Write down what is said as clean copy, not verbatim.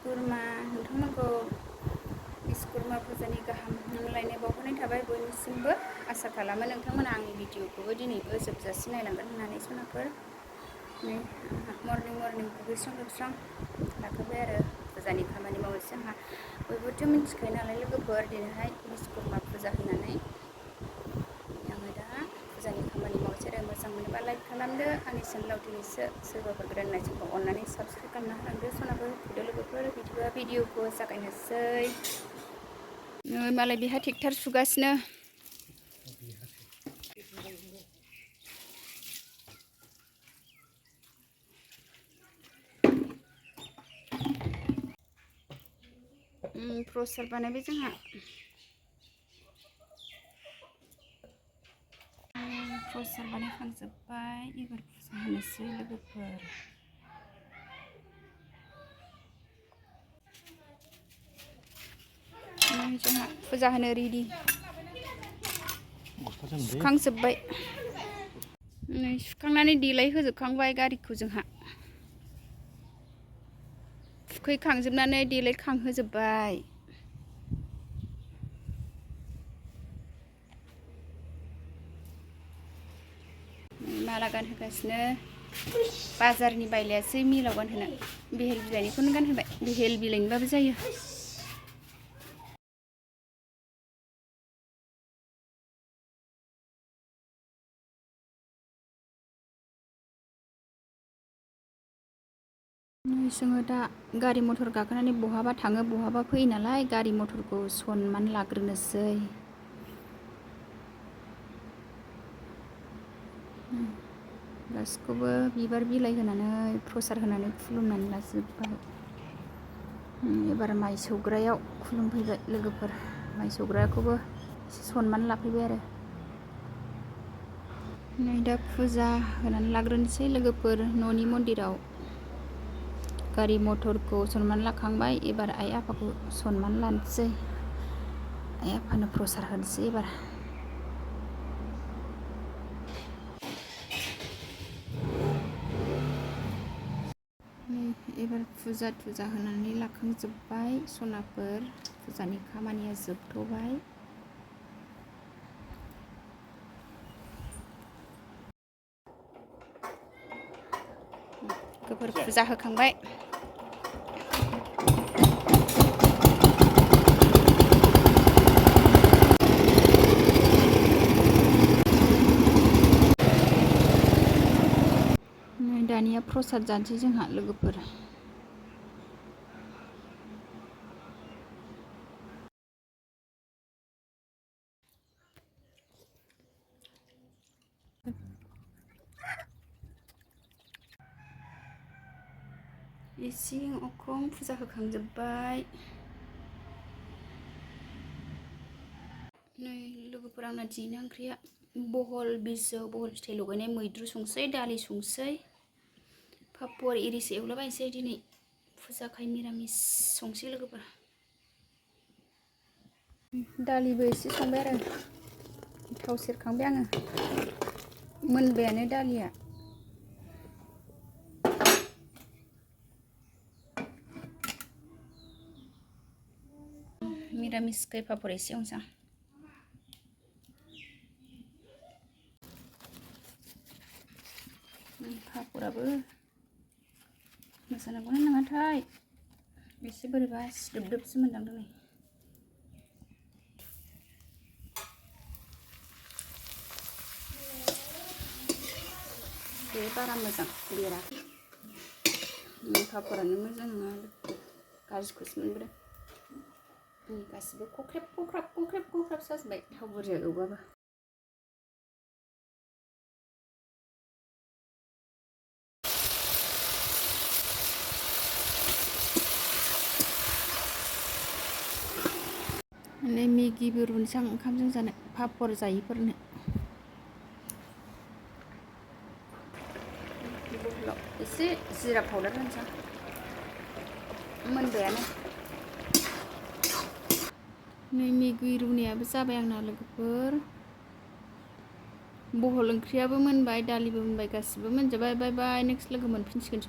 खुरमा नोंथांमोनखौ बिश्वकर्मा फुजानि गाहाम हामलायनाय बावहरनाय थाबाय बयनिसिमबो। आसा खालामो नोंथांमोना आंनि भिडिअखौबो दिनैबो जोबजासिम नायलांगोन होननानै सनाफोर। नै मर्निं दुगैस्रां लोबस्रां लाखाबाय आरो फुजानि खामानि मावनोसै आंहा। बयबोथ' मिथिखायो नालाय लोगोफोर दिनैहाय बिश्वकर्मा फुजा होननानै। आङो दा फुजानि खामानि मावनोसै आरो। मोजां मोनोबा लाइक खालामदो। आंनि चेनेलाव दिनैसो सोरबाफोर गोदान नायदोंबा अननानै साबसक्राइब खालामना होलांदो सनाफोर। फैदो लोगोफोर बिदिबा भिडिअखौ जागायनोसै। मालाय बेहा ट्रेक्टर सुगासिनो। प्रसाद बानायबाय जोंहा। प्रसाद बानायखांजोब्बाय। एबार फुजा होनोसै लोगोफोर। जोंहा फुजा होनो रेडि सुखांजोब्बाय। नै सुखांनानै देलाय होजोबखांबाय गारिखौ जोंहा। थुखैखांजोबनानै देलायखांहोजोब्बाय। माला गानहोगासिनो। बाजारनि बायलायासै मिलाव गानहोनो। बेहेल बिलाइनिखौनो गानहोबाय। बेहेल बिलाइनिबाबो जायो। जोङो दा गारि मथर गाखोनानै बहाबा थाङो बहाबा फैयो नालाय गारि मथरखौ सनमान लाग्रोनोसै। गासिखौबो बिबार बिलाइ होनानै प्रसाद होनानै खुलुमनानै लाजोब्बाय। एबार माइ सौग्रायाव खुलुमफैबाय लोगोफोर। माइ सौग्राखौबो एसे सनमान लाफैबाय आरो। नै दा फुजा होनानै लाग्रोनोसै लोगोफोर न'नि मन्दिराव। गारि मथरखौ सनमान लाखांबाय। एबार आइ आफाखौ सनमान लानोसै। आइ आफानो प्रसाद होनोसै एबार। एबार फुजा थुजा होनानै लाखांजोब्बाय सनाफोर। फुजानि खामानिया जोबथ'बाय। लोगोफोर फुजा होखांबाय। दानिया प्रसाद जानोसै जोंहा लोगोफोर। इसिं अखं फुजा होखांजोब्बाय। नै लोगोफोर आंना दिनै ओंख्रिया बहल बिजौ बहल फिथाइ लगायनाय मैद्रु संसै दालि संसै पापर इरिसो एवलाबायनोसै दिनै फुजाखाय मिरामिस संसै लोगोफोर। दालिबो एसे संबाय आरो थाव सेरखांबाय आङो। मोनबायानो दालिया। मिरामिसखाय पापर एसे एवनोसै आं। पापराबो मोजां नंगौना नङाथाय एसे बोरैबा सिदोबदोबसो मोनदांदों नै। बे बारा मोजां बेराखै। पापरानो मोजां नङा गाज्रिखौसो मोनबोदों। गासिबो खख्रेब खख्राब जाजोब्बाय थाव बुरजा एवबाबो। नै मेगिबो रुनोसै आं ओंखामजों जानो पापर जायैफोरनो। बहलाव एसे जिरा पाउदार होनोसै आं। मोनबायानो। नै मेगि रुनायाबो जाबाय आंना लोगोफोर। बहल ओंख्रियाबो मोनबाय दालिबो मोनबाय गासिबो मोनजोब्बाय। बाय बाय नेक्स्ट लोगो मोनफिनसिगोन।